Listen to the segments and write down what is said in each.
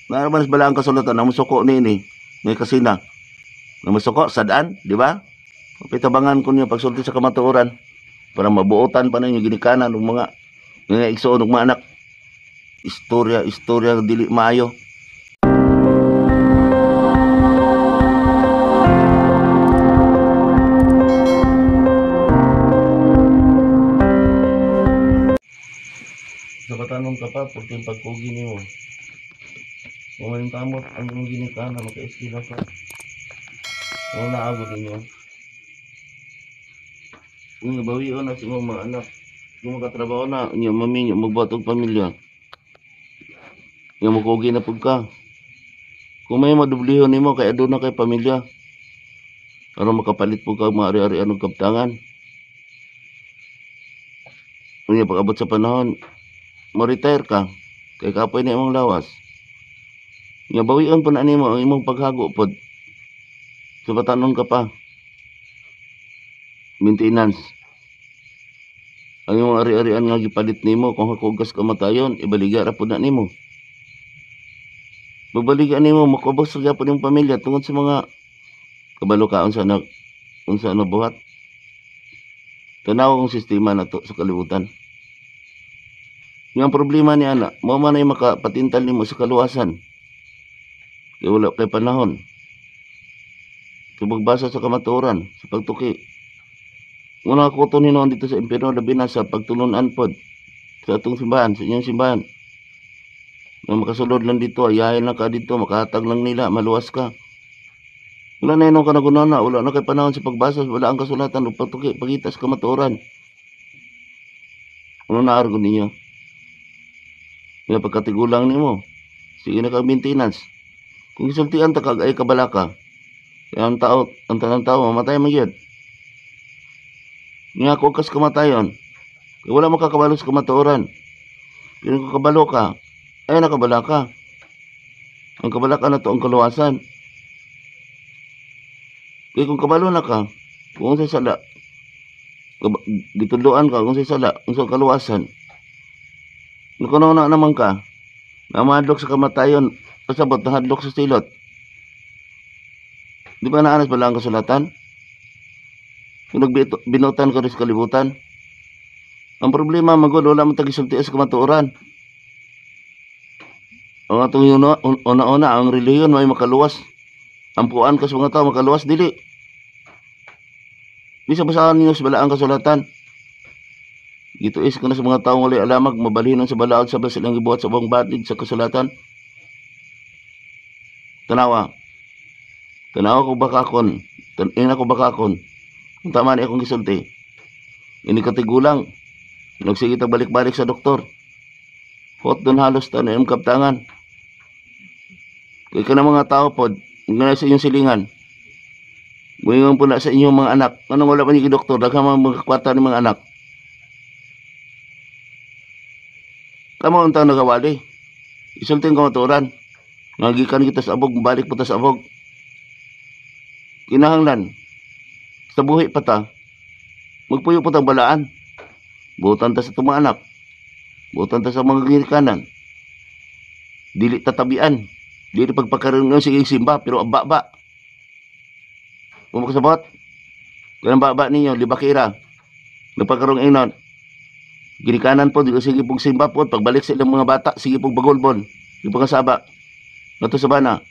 Naa man bala ang kasulatan ang musuko niini may kasina. Ang musuko sadaan, di ba? Pitabangan ko niyo pagsulti sa kamatuoran para mabuotan pa ninyo ginikanan ug mga mga igsoon ug mga anak. Istorya, istorya dili maayo. Sa batanon ka pa, porque pagkugi nimo. Kung maling kamot, ang imong ginikanan, maka-eskila ka. Kung naagod ninyo. Kung nabawion na sa imong mga anak, kung makatrabaho na, inyo maminyo, magbuhat og pamilya. Nga mukugi na pud ka. Kung may madublihon nimo kay aduna kay pamilya. Aron makapalit pud ka og mga ari-arian og kaptangan. Unya pag-abot sa panahon, mo-retire ka kay kapoy na imong lawas. Nga bawion po na nimo ang imong paghago pod. Sa batanon ka pa. Maintenance. Ang imong ari-arian nga gipalit nimo kung hakugas kamatayon, ibaliga ra pud na nimo. Babaliga nimo makubos sa gyapon imong pamilya tungod sa mga kabalo ka unsa na buhat. Tanaw ang sistema nato sa kalibutan. Nga ang problema ni ana, mao man ay makapatintal nimo sa kaluwasan. Kay wala kay panahon. Sa pagbasa sa kamatuoran, sa pagtuki. Una ko to hinuon dito sa impyerno, labi na sa pagtulunan pod sa atong simbahan, sa inyong simbahan. Nga makasulod lang dito, ayahin lang ka dito, makahatag lang nila, maluwas ka. Wala na yun ang kanagunana, wala na kay panahon sa pagbasa, wala ang kasulatan, o pagtuki, pagita sa kamatuoran. Ano na argo ninyo? Nga pagkatigulang nimo, sige na kang maintenance. Kung isultian ta kag ay kabalaka, kaya ang tao, ang tanang tao, mamatay man gyud. Nga ko kas kamatayon, kaya wala makakabalo sa kamatuoran. Pero kung kabalo ka, ay nakabalaka. Ang kabalaka na to ang kaluwasan. Kaya kung kabalo na ka, kung sa sala, gitudloan ka kung sa sala, kung sa kaluwasan, nakunaw na naman ka, namadlok sa kamatayon, pasabot, nahadlok sa silot. Di ba naanas bala ang kasulatan? Kung nagbinutan ka rin sa kalibutan, ang problema, magod, wala man tagisulti sa kamatuoran. Ang atong una-una, ang relihiyon may makaluwas. Ampuan ka sa mga tao, makaluwas, dili. Bisa basahan ninyo sa balaang kasulatan. Gituis ko na sa mga taong walay alamag, mabalhinon sa balaod sa silang gibuhat sa buong batid sa kasulatan. Tanawa. Tanawa ko bakakon. Ina ko bakakon. Kung tama ni akong gisulti. Ini katigulang. Nagsige ta balik-balik sa doktor. Hot doon halos ta na imong kaptangan. Kay ka na mga tao pod, nga sa inyong silingan. Muingon po na sa inyong mga anak. Anong wala pa niyo doktor? Daghan mga mga kwarta ni mga anak. Kamo ang tao nagawali. Isulting kamatuoran. Ngagikan kita sa abog, balik po ta sa abog. Kinahanglan sa buhi pa ta, magpuyo po tang balaan. Butan ta sa itong mga anak. Butan ta sa mga ginikanan. Dili tatabian. Dili pagpakaroon ng sige simba, pero ang baba. Kung makasabot, kaya ang baba ninyo, libakira. Nagpagkaroon inon. Ginikanan po, di sige pong simba po. Pagbalik sa ilang mga bata, sige pong bagolbon. Yung pagkasaba. Nato sa bana.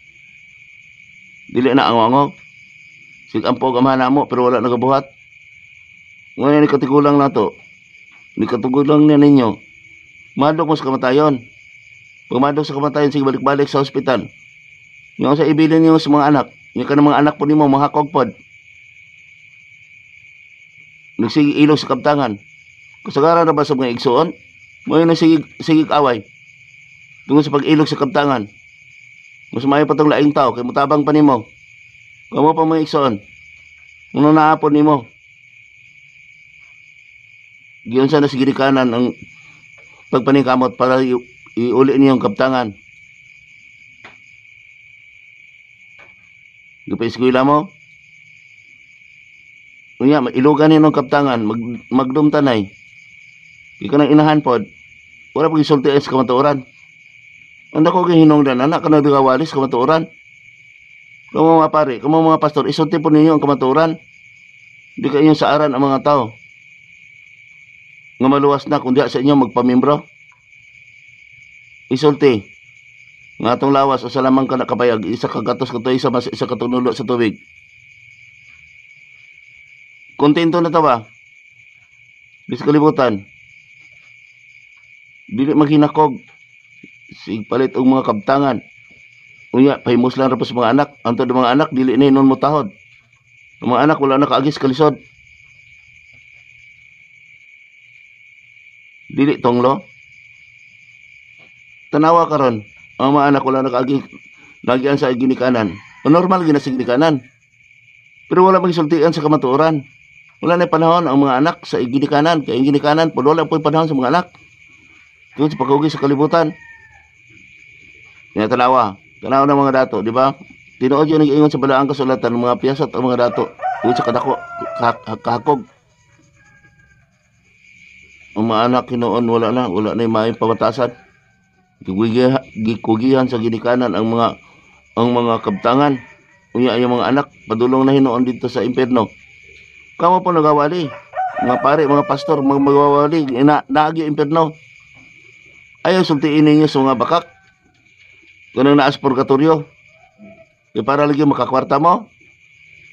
Dili na ango-ango. Sige ang pog amahan mo, pero wala nagabuhat. Ngayon, ni katigulang na to. Ni katigulang niya ninyo. Madlok mo sa kamatayon. Pag madlok sa kamatayon, sige balik-balik sa ospital. Yung sa ibilin niyo sa mga anak. Yung ka ng mga anak po nimo, mahakog pod. Nagsige ilog sa kaptangan. Kasagaran na ba sa mga igsoon? Mo na sige, sige away. Tungod sa pag-ilog sa kaptangan. Mas maayo pa tong laing tao, kay mutabang pa nimo. Kamo pa mga igsoon. Una naapon nimo. Giyon sa na sige kanan ang pagpaningkamot para iuli niyong kaptangan. Gapa-eskwela mo? Unya, ilugan niyo ng kaptangan, magdumtanay. Di ka nang inahan pod. Wala pag isulti sa kamatuoran. Ang dako kay hinungdan anak kanang nagawalis kamatuoran. Kamo mga pare, kamo mga pastor, isulti po ninyo ang kamatuoran. Di ka inyong saaran ang mga tao nga maluwas na kung diha sa inyo magpamimbro. Isulti nga atong lawas usa lamang ka nakabayag, isa ka gatos ka tuig sa mas isa ka tunulo sa tubig. Kontento na ta ba? Di sa kalibutan. Dili maghinakog. Sig palit og mga kabtangan. Unya, pahimos lang ra po sa mga anak. Antod ang mga anak, dili na hinon mo tahod. Ang mga anak, wala na kaagis kalisod. Dili tonglo. Tanawa karon, ang mga anak wala na kaagi lagian sa ginikanan. O normal gina sa ginikanan. Pero wala magisultian sa kamatuoran. Wala na panahon ang mga anak sa ginikanan. Kaya ang ginikanan, po wala po panahon sa mga anak. Tungod sa paghugi sa kalibutan. Kaya tanawa. Tanawa ng mga dato, di ba? Tinuod yun nag-ingon sa balaang kasulatan ng mga piyasat ang mga dato. Tungod sa kadako, kahakog. Ang mga anak hinoon, wala na. Wala na yung maayong pamatasan. Gikugihan sa ginikanan ang mga kabtangan. Unya ay mga anak, padulong na hinoon dito sa impierno. Kamo po nagawali. Mga pare, mga pastor, mga magawali, naagi ang impierno. Ayaw sultiin ninyo sa mga bakak. Kanang naas purgatorio. Di para lagi makakwarta mo.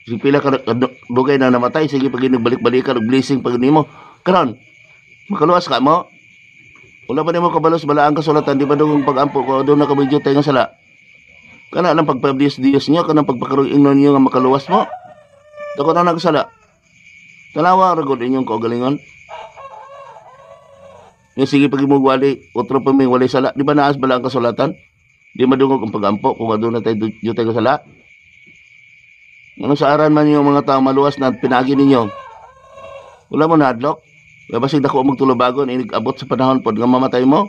Sige pila ka dugay na namatay, sige pag nagbalik-balikan og blessing pag nimo. Karon, makaluwas ka mo. Wala pa nimo kabalo sa balaang kasulatan, di ba dugong pag-ampo ko doon na kami jutay nga sala. Kana lang pagpa-Diyos Diyos niyo, kanang pagpakarong ingnon niyo nga makaluwas mo. Dako na nagsala. Tanawa ra gud inyong kaugalingon. Nga sige pag imong wali, otro pa may wali sala, di ba naas balaang kasulatan? Di madungog ang pag-ampo kung aduna tayo jutay nga sala. Ano sa aran man yung mga tao maluwas na pinagi ninyo. Wala mo nahadlok. Kaya basig dako magtulubagon, inig abot sa panahon pod nga mamatay mo.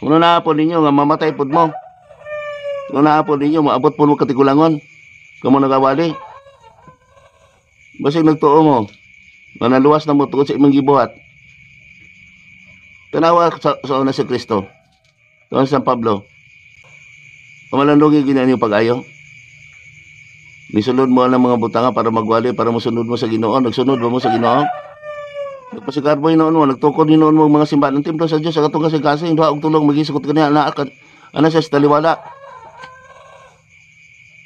Una na po ninyo nga mamatay pod mo. Una na po ninyo maabot pod mo katigulangon. Kamo nagawali. Basig nagtuo mo nga naluwas na mo tungod sa imong gibuhat. Tanawa sa una si Kristo. Tuon San Pablo. Pamalandugi gina niyo pag-ayo. Misulod mo ang mga butanga para magwali, para mosunod mo sa Ginoo. Nagsunod ba mo sa Ginoo? Nagpasigarbo hinoon mo, nagtukod hinoon mo mga simbahan ng templo sa Dios sa katong kasing-kasing duha og tulong magisukot kaniya ana ana sa taliwala.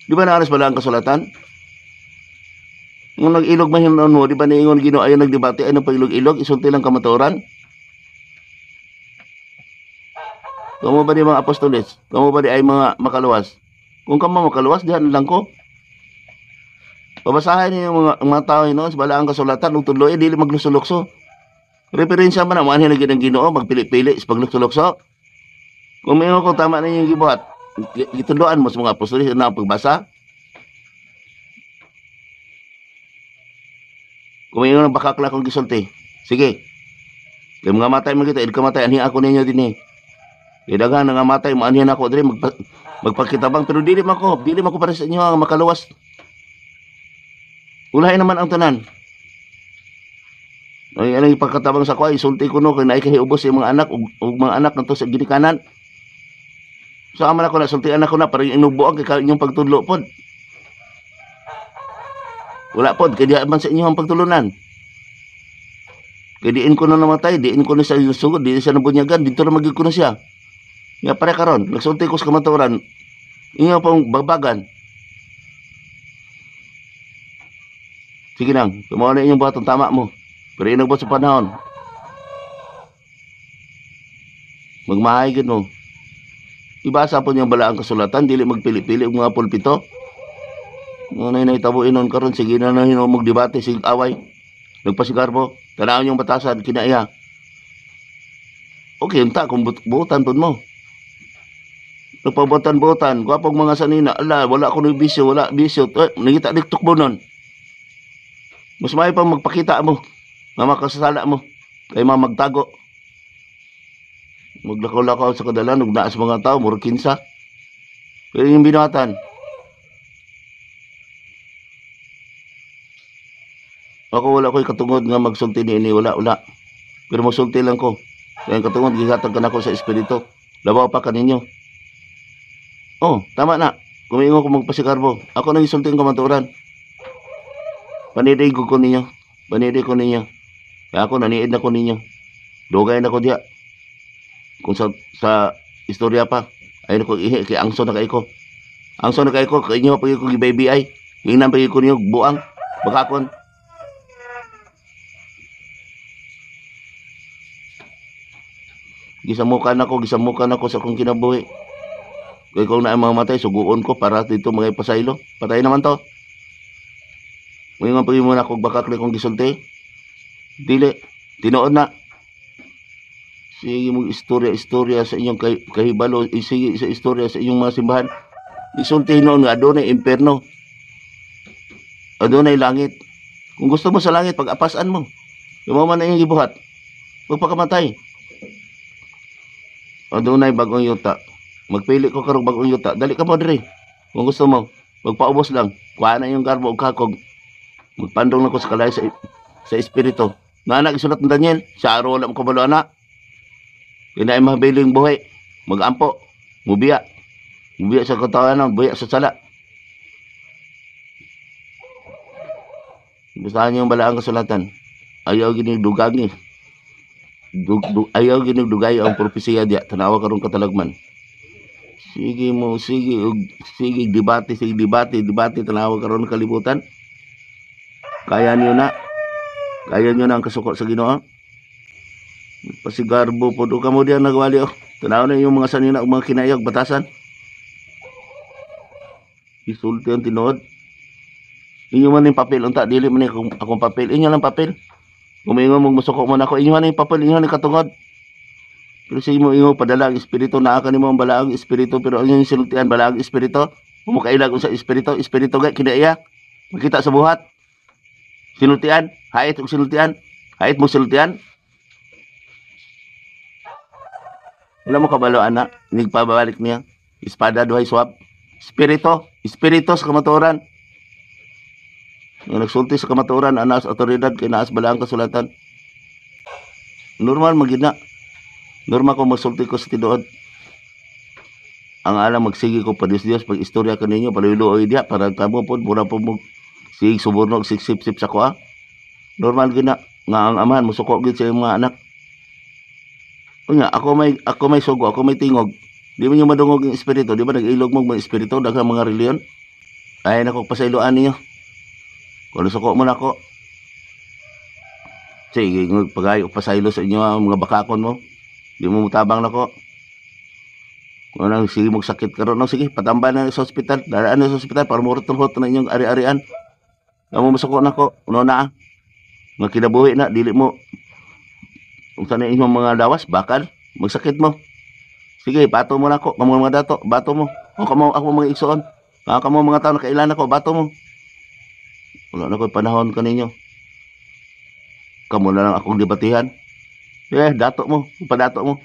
Di ba naaras bala ang kasulatan? Nung nag-ilog man hinoon mo, di ba niingon Ginoo ayo nagdebate ayo pag-ilog-ilog, isulti lang kamatuoran? Kamo ba di mga apostoles? Kamo ba di ay mga makaluwas? Kung kamo makaluwas, dihan lang ko. Babasahin niyo yung mga tao hinoon sa balaang kasulatan ug tudloy dili magluso-lukso. Referensya man ang maanhin lagi ng Ginoo magpili-pili sa paglukso-lukso. Kung may kung tama na inyong gibuhat, gitudloan mo sa mga apostoles na ang pagbasa. Kung may nga bakakla kong gisulti, sige. Kay mga matay man kita, id kamatay anhi ako ninyo dinhi. Kay daghan nga matay maanhin ako diri magpakitabang pero dili man ko para sa inyo ang makaluwas. Ulahin naman ang tanan. Ay, anong ipagkatabang sa ko, isulti ko no, kay naay kahiubos sa mga anak, ug mga anak ngadto sa ginikanan. Sa ama na ko na, sultian ako na, parang inubuang kay inyong pagtudlo pod. Wala pod, kay diha man sa inyong pagtulunan. Kay diin ko na namatay, diin ko na sa sugod, diin siya nabunyagan, dito na magiging ko na siya. Nga pare karon, nagsulti ko sa kamatuoran, inyo pong bagbagan. Sige nang, tumawa na inyong buhaton, tama mo. Pero inabot sa panahon. Magmahay gid mo. Ibasa po niyang balaang kasulatan, dili magpili-pili og mga pulpito. Ngunay na itabo inon karon, sige na na hinuong magdebate, sige away. Nagpasigarbo, tanawon yung batasan, kinaiya. Okay, unta, kung buutan po mo. Nagpabutan-butan, gwapong mga sanina, ala, wala ko ng bisyo, wala bisyo. Nangita diktok mo nun. Mas may pang magpakita mo, nga makasasala mo, kay mga magtago. Maglakaw-lakaw sa kadalan, ug naa sa mga tao, murag kinsa. Pero yung binatan, ako wala ko'y katungod nga magsulti niini, wala, wala. Pero mosulti lang ko. Kaya ang katungod, gihatag ka nako sa Espiritu. Labaw pa kaninyo. Oh, tama na. Kumingo ko magpasigarbo. Ako nang isulti ang kamatuoran. Panidig ko ninyo. Panidig ko ninyo. Kaya ako, naniid na ko ninyo. Dugay na ko diya. Kung sa istorya pa, ayun ko ihi, kay angso na kay ko. Angso na kay ko, kay inyo pag ko gibaybay. Ingnan pag ko ninyo, buang. Bakakon. Gisamukan ako sa akong kinabuhi. Kaya kung na ang mga matay, suguon ko para dito mga ipasaylo. Patay naman to. Ngayon nga pag muna akong bakakli kong gisulti. Dili, tinuod na. Sige mong istorya-istorya sa inyong kahibalo, sige sa istorya sa inyong mga simbahan. Isulti noon nga, adunay imperno. Adunay langit. Kung gusto mo sa langit, pag-apasan mo. Yung man na inyong gibuhat. Pagpakamatay. Adunay bagong yuta. Magpili ko karong bagong yuta. Dali ka mo diri. Kung gusto mo, magpaubos lang. Kuha na yung garbo og kakog. Magpandong na ko sa kalay sa espiritu. Nga anak, isulat ng Daniel. Sa araw wala mo kabalo, anak. Kaya na mabiling buhay. Magampo. Mubiya. Mubiya sa katawanan. Buya sa sala. Basahan niyo yung balaang kasulatan. Ayaw ginigdugang ni. Ayaw ginigdugay ang propesiya diya. Tanawa karong katalagman. Sige mo, sige, og, sige, debate, sige, debate, debate, tanawa karon kalibutan. Kaya niyo na. Kaya niyo na ang kasuko sa Ginoo. Pasigarbo po do kamo diyan nagwali oh. Tanawa na yung mga sanina ug mga kinayog batasan. Isulti ang tinuod. Inyo man yung papel unta dili man ni akong papel. Inyo lang papel. Kung ingon mong musuko mo nako, inyo man yung papel, inyo man yung katungod. Pero sa imo ingo padala ang espiritu, naa kanimo ang balaang espiritu, pero ang inyong sinultian balaang espiritu. Mukailag unsa espiritu, espiritu gay kinaiya. Makita sa buhat. Sinultian, hait og sinultian, hait mo sinultian. Wala mo kabalo ana, nigpabalik niya. Espada duhay swab. Espiritu, espiritu sa kamatuoran. Nga nagsulti sa kamatuoran ana sa otoridad kay naa sa balaang kasulatan. Normal man gid na. Normal ko magsulti ko sa tinuod. Ang alam magsige ko pa Dios Dios pag istorya kaninyo paluylo diha para kamo pod mura po mo sige suborno sip-sip sa kuha. Normal gid na nga ang amahan mosuko gid sa iyong mga anak. Unya ako may sugo, ako may tingog. Di man yung madungog ang espiritu, di ba nag-ilog mo mga espiritu daghang mga reliyon. Ay nako pasayloan niyo. Kung suko mo nako. Sige, pagayo pasaylo sa inyo ang mga bakakon mo. Di mo mutabang nako. Kung ano, sige magsakit karon no, sige patambay na sa ospital, dalaan na sa ospital para murot-urot na inyong ari-arian. Kamo masuko nako, uno na. Mga kinabuhi na dili mo unsa na inyong mga lawas, bakal, magsakit mo. Sige, bato mo nako, kamo mga dato, bato mo. O kamo ako mga igsoon. Kamo mga tawo nakailan nako, bato mo. Wala na ko'y panahon kaninyo. Kamo na lang akong debatihan. Dato mo, padato mo.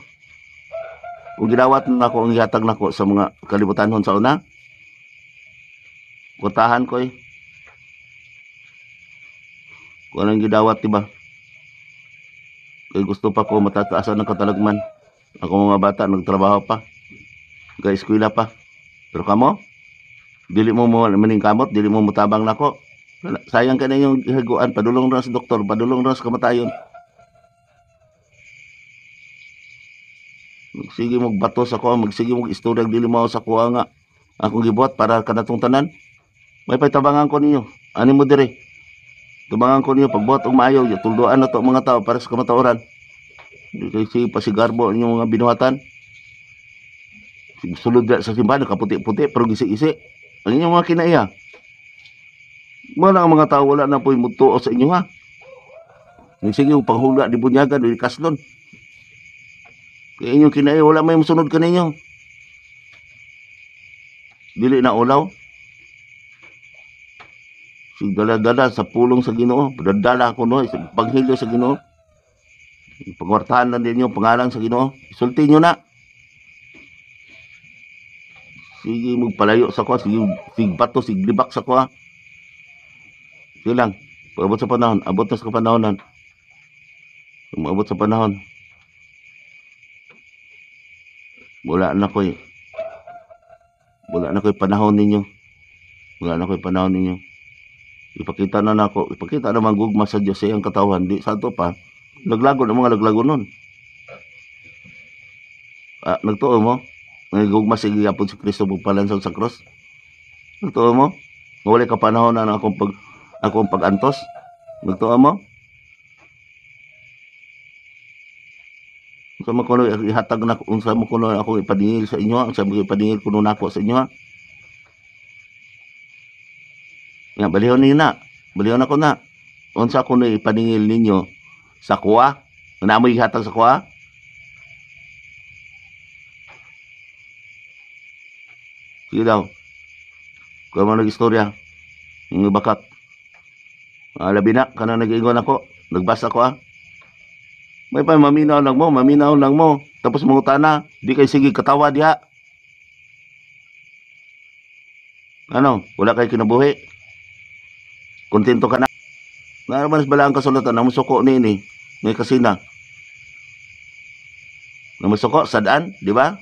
Kung gidawat na ako ang gihatag nako sa mga kalibutanhon sa una, kutahan ko eh. Kung anong gidawat, diba? Kaya gusto pa ko matataasan ng katalagman. Ako mga bata, nagtrabaho pa. Nag-eskwela pa. Pero kamo, dili mo mo maningkamot, dili mo mutabang nako. Sayang ka na yung ihaguan, padulong ra sa doktor, padulong ra sa kamatayon. Magsige mong bato sa kuha, magsige mong istorya, dili mo sa kuha nga akong gibuhat para kanatong tanan. May paytabangan ko ninyo. Ani mo dire. Tabangan ko ninyo pagbuhat og maayo, tulduan na to mga tao para sa kamataoran. Di kay sige pasigarbo inyong mga binuhatan. Sulod sa simbahan, nakaputi-puti, pero gisi-gisi. Ang inyong mga kinaiya. Wala ang mga tao, wala na po'y mutuo sa inyo ha. Sige, yung panghula di bunyagan, di kaslon. Kaya inyong kinaiya, wala may musunod kaninyo. Dili na ulaw. Sige, dala-dala sa pulong sa Ginoo. Dala ko no, panghilyo sa Ginoo. Pagwartahan lang din yung pangalan sa Ginoo. Isulti nyo na. Sige, magpalayo sa kuha. Sige, sige bato, sige libak sa kuha. Sige lang. Pag-abot sa panahon, abot na sa kapanahonan. Umabot sa panahon. Wala na ko'y panahon ninyo. Wala na ko'y panahon ninyo. Ipakita na nako, ipakita na gugma sa Dios sa iyang katawhan di sa ato pa. Laglago na mga laglago nun. Ah, nagtuo mo? Nagugma sa gihapon si Kristo magpalansaw sa cross. Nagtuo mo? Wala ka panahon na akong pag-antos. Nagtuo mo? Unsa man kuno ihatag na, unsa man kuno ako ipadingil sa inyo, unsa man ipadingil kuno nako sa inyo. Nga balihon ninyo na. Balihon ako na. Unsa kuno ipadingil ninyo sa kuwa? Nga mo ihatag sa kuwa? Sige daw. Kuha mo nag-istorya. Yung bakak. Labi na, kana nag-ingon ako. Nagbasa ko ah. May pa, maminaw lang mo, maminaw lang mo. Tapos mangutana, di kay sige katawa diha. Ano, wala kay kinabuhi. Kontento ka na. Naaraman sa balaang kasulatan, namusuko ni, may kasina. Namusuko, sadaan, di ba?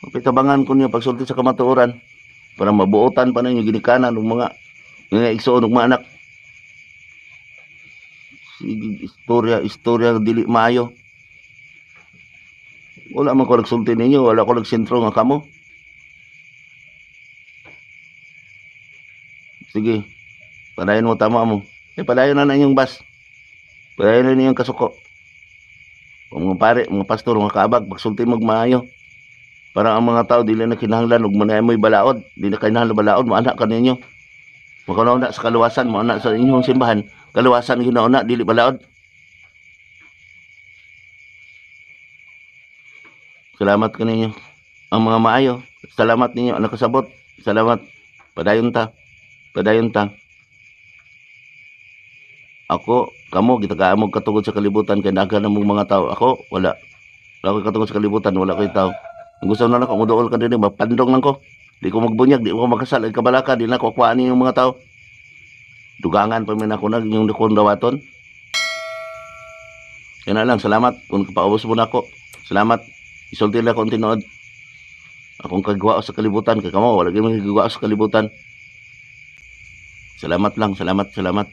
Pitabangan ko niyo pagsulti sa kamatuoran para mabuotan pa ninyo ginikanan ng mga igsoon ng mga anak. Sige, istorya dili maayo. Wala man ko nagsulti ninyo, wala ko nagsentro nga kamo. Sige, padayon mo tama mo. Padayon na inyong bus. Padayon na inyong kasuko. Mga pare, mga pastor, mga kaabag, pagsulti mo maayo. Para ang mga tao dili na kinahanglan ug manay mo'y balaod, dili na kinahanglan balaod, moanak ka ninyo. Makauna sa kaluwasan, moanak sa inyong simbahan, kaluwasan ginauna dili balaod. Salamat kaninyo. Ang mga maayo, salamat ninyo nakasabot. Salamat. Padayon ta. Padayon ta. Ako, kamo gitagaan mo katugod sa kalibutan kay daghan na mong mga tao. Ako wala. Wala ko katugod sa kalibutan, wala ko'y tao. Ang gusto na lang, mudool ka din, mapandong lang ko. Di ko magbunyag, di ko magkasal, ay kabalaka, di na ko akuhaan yung mga tao. Dugangan pa man ako na, yung kong dawaton. Kaya na lang, salamat. Kung kapaubos mo na ako, salamat. Isulti lang akong tinuod. Akong kagwao sa kalibutan, kay kamo, wala gyud kagwao sa kalibutan. Salamat lang, salamat, salamat.